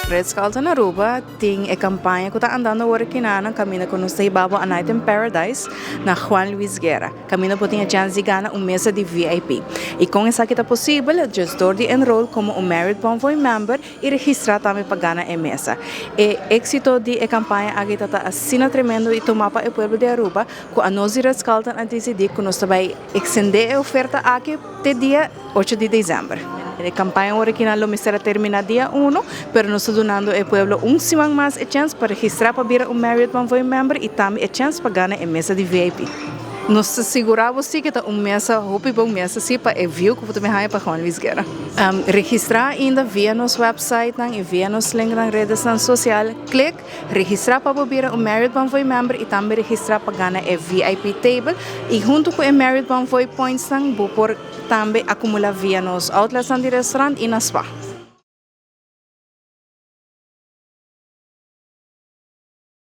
Ritz-Carlton Aruba tin e campaña cu ta andando awor aki na caminda cu nos ta hiba bo A Night in Paradise na Juan Luis Guerra. Caminda bo tin e chance di gana un mesa di VIP. Y con esaki ta posibel? Just door di enroll como un Marriott Bonvoy member y registra tambe pa gana e mesa. E exito di e campaña aki ta asina tremendo y toma pa e pueblo di Aruba cu anos di Ritz-Carlton a dicidi cu nos ta bay extende e oferta aki te dia 8 di december. E campaña awor aki lo mester termina dia 1, pero nos ta dunando e pueblo un siman mas e chance pa registra pa bira un Marriott Bonvoy member y tambe e chance pa gana e mesa di VIP. Nos ta sigura bo cu ta un mesa, hopi bon mesa si pa e view cu bo tambe haya pa Juan Luis Guerra. Registra ainda via nos website nan, y via nos link na red social, click, registra pa bira un Marriott Bonvoy member y tambe registra pa gana e VIP table y hunto cu e Marriott Bonvoy points nan, bo por tambe acumula via nos outlets di restaurant y na spa.